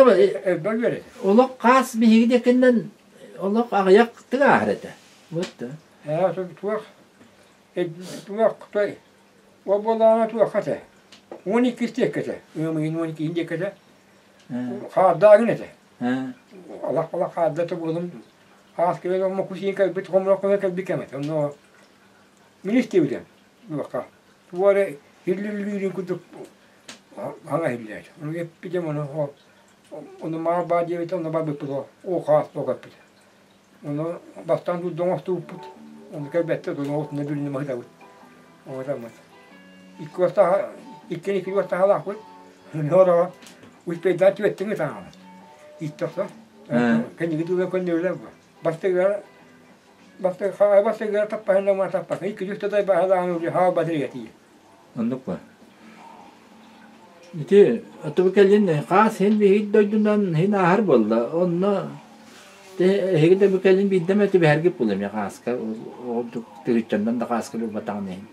[SPEAKER 2] Элбэх үөрэтэ.
[SPEAKER 1] Олох хаас биһиги диэкинэн олох аҕыйах тыгааһар этэ. Вот да.
[SPEAKER 2] Туох туох той ол буоллаҕына туохха этэ 12 диэккэ этэ ыам ыйын 12 диэккэ этэ хаардаагын этэ алах алах хаарда тобулум хаас кэлэн онно кусиин кэлбит хомура хомура кэлбит кэм этэ онно мин истибитим туохха туох эрэ иһиллиирин курдук хаҥа иһиллээт ону эппитим ону ону маар баа диэбитэ онно барбыппыт оо хаас туох эппитэ Ону бастаан дурда оҥостубуппут, ону кэлбэттэр, ону оҕутунна бүрүнү маһытабыт. Оҥотоммут. Икки уостаха, иккини икки уостахалаахпыт. Нороҕо успейдаан түөттүҥ ытаҕабыт. Иттохсо. Кэнниги тууга көннөрүлэр бу. Бастыгар бастыгар хаа бастыгар таппаһын ма таппаһын икки жүз тадай баһалаан уже хаа батырыга тиийэ.
[SPEAKER 1] Оннук ба. Ити оту кэлин хаас һин биһиги дойдунан һин ааһар буолла. Онно эһиги да бу кэлин биирдэ эмэ түбэһэргит буолла эмиэ хааска ордук тыһыынчаннан да хааска булбатаҕын иһин.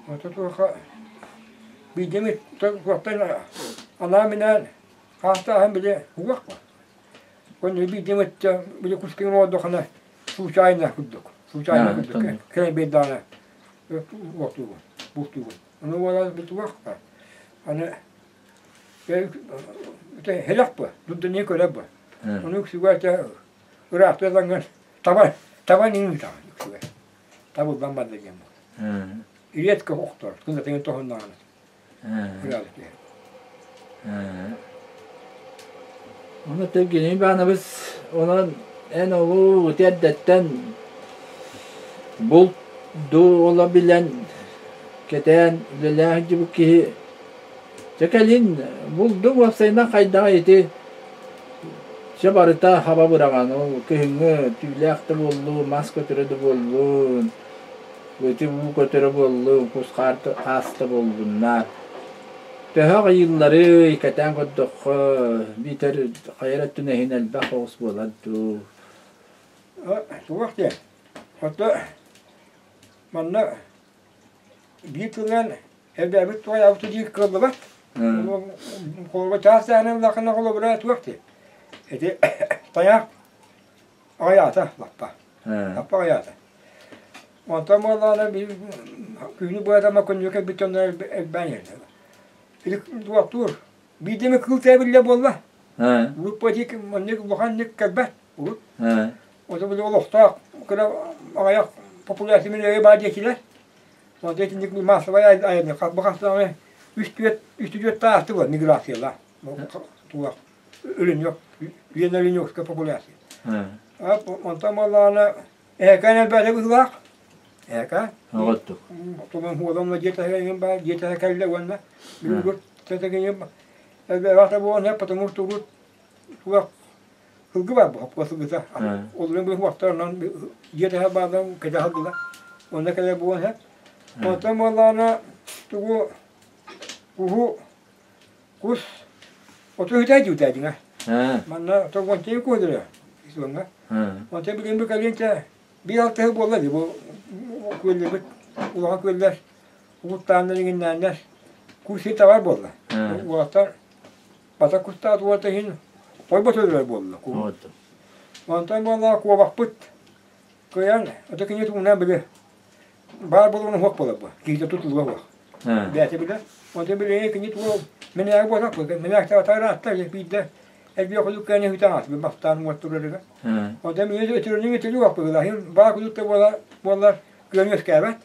[SPEAKER 2] Ото туоха биирдэ эмит туохтан анаан-минээн хаастааһын били угах ба. Көннөрү биирдэ эмит били кускун оҥордоххуна случайно курдук. Случайно курдук. Кэлэн биэрдэҕинэ уохтуубун, бултуубун. Ону буолан бутугах аны һэлэх бу, дурдуньа көрөр бу. Ону үксүгэр этэ ыраахта ылаҥҥын таба таба иҥин ыытаҕын үксүгэр. Табыллан барда диэн бу. Редко охтор, кынатыҥын тоһуннаҕына. Ыраах түһэр.
[SPEAKER 1] Ону Евгений Иванович онон эн олуу ити эрдэттэн булт дуу ола билэн кэтээн үлэлээх сылдьыбыт киһи дьэ кэлин булдуҥ уопсайынан хайдаҕый ити чэ барыта хаба быраҕан ол күһүҥҥү түүлээх да буоллун мас көтөрө да буоллун ити уу көтөрө буоллун кус хаас да буоллуннар Төһө аҕыйыылларый, кэтээн көрдөххө, биитэр хайа эрэ өттүн эһин элбэх оҕус буолар дуу?
[SPEAKER 2] Туох диэн, ото манна биир тылынан элбээбит туойаабыт диир кыаллыбат. Холобура чаас саһынан ыллаххына холобура туох диэн. Ити тайах аҕыйаата лаппа. Лаппа аҕыйаата. Онтон буоллаҕына биир күһүнү быатама көнньүө кэлбит дьоннор элбээн иһэллэр. Ити туохтуур биирдэ эмэ кыыл тээбиллэ буолла. Урут патик маннык улаханнык кэлбэт урут. Ото били олохтоох кыра аҕыйах популяция миллион баар диэчилэр. Онто итинник массовай айанны бу хастаҕы үс түөрт үс түөрт таасты буолар миграциялар. Туох Өлөнүөх Лена Леневская популяция. Онтон буоллаҕына Эһэкээн элбээтэ быһыылаах. Эһэкээн.
[SPEAKER 1] Оҕоттук.
[SPEAKER 2] Туман хуолам дьиэ таһыгар баар, дьиэ таһа кэллэ уонна бүгүн тэтэгиним элбээҕэ буолан потому что урут туох сылгы бар бу сылгыта. Олорун бу хуохтарынан дьиэ таһа баардан кэтэ сылдылар. Онно кэлэ буолан Онтон буоллаҕына тугу куһу Кус оту үтэй дьүүтэй дьиҥэ. Манна торгонтейы куһдура исланга. Онтон билигин бу кэлиэнчэ биир алтыһы буолла дии бу күөллэрбит улахан күөллэр угуттааннар иҥиннээннэр кус сир табар буолла. Уолаттар бата кустаат уолата иһин хойбот өлөрөр буолла. Онтон буолла куобахпыт кыайан ото кини тугунан били баар буолуон уһуох буолар бу. Киһитэ тутулуга уһуох. Бэйэтэ билэр. Онтон билигин кини тугу мэнээгэ буолар мэнээк таатараатта биирдэ элбэх кулук кээнэ үтэ аатыбы бастаан уот турарыга. Онтон билигин өтөрүнүн өтөрү уох быһыылаах. Баа кулук да буолар буоллар күөн үөскээбэт.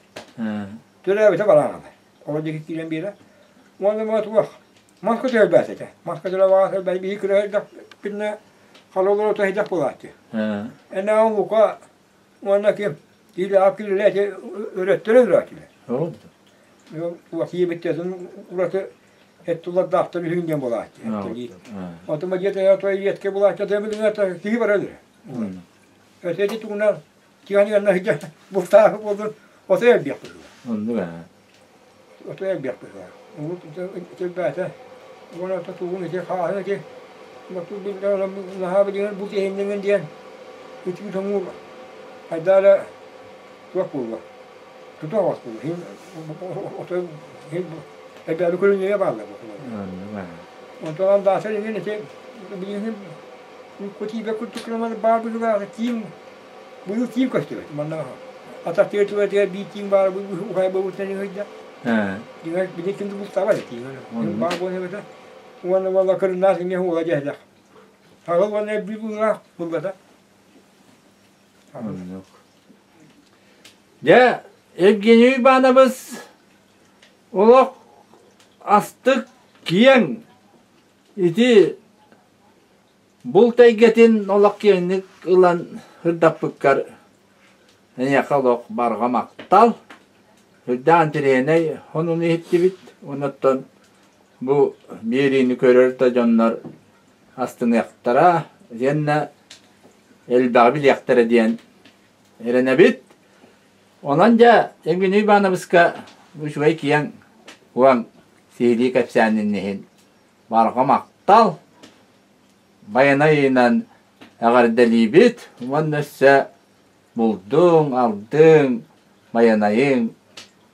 [SPEAKER 2] Төрөөбүтэ барааҕалар. Оҕо диэки киирэн биэрэ. Уонна муот уох. Маска төрбэт этэ. Маска төрөбөҕө төрбэт биһи кыра хала олору тоһидах буолааччы. Энэҕин лука Уонна ким киилэҕэ киирэлэ ити өрөттөрө өлөөчүлэр. Уот ийэбиттэтин ураты Эт тулардаахтар үһүн диэн буолааччы. Отума диэтэ той иетке буолааччы тэмилиҥэ киһи барар. Эти тугунан киһи сыдьа бултаах буолдун отой элбиэх быһыылаах.
[SPEAKER 1] Оннук аа.
[SPEAKER 2] Отой элбиэх быһыылаах. Өлбөтө. Уонна тугун ити хааһын ити наһаа билигин бу киһинниҥин диэн итии тоҥуур хайдаа эрэ туох буолла тута оҕос буолла отой элбээби көрүнньүгэ бааллар онтон андаасар иҥин ити билигин кутиибэ курдук гынан баар быһыылаах тииҥ быйыл тииҥ көстүбэт манна атахтыгар түбэтигэр биир тииҥ баар уһай буолбутунан ыһыйда дьиҥэр били ким да бултаабат тииҥ баар буолан эбэтэ уонна буолла кырынаас иҥэ уола дьэһэлэх саҕыл уонна элбии быһыылаах булбата.
[SPEAKER 1] Дьэ, Евгений Иванович олох астык киэҥ ити булт эйгэтин олох киэҥник ылан сырдаппыккар эйиэхэ олох барҕа махтал. Үрдээх интэриэһинэй сонуну иһиттибит. Оннуттан бу биэриини көрөр да дьоннор астыныахтара итиэннэ элбэҕи билиэхтэрэ диэн эрэнэбит. Онон дьэ, Евгений Ивановичка үчүгэй киэҥ уон сиһилии кэпсээнин иһин барҕа махтал. Байанайынан эҕэрдэлиибит уонна өссө булдуҥ, алдыҥ, байанайыҥ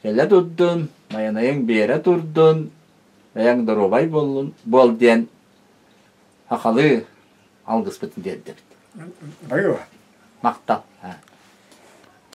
[SPEAKER 1] кэлэ турдун, байанайыҥ биэрэ турдун, бэйэҥ доруобай буоллун буол диэн сахалыы алгыспытын тиэрдэбит.
[SPEAKER 2] Бары
[SPEAKER 1] Махтал.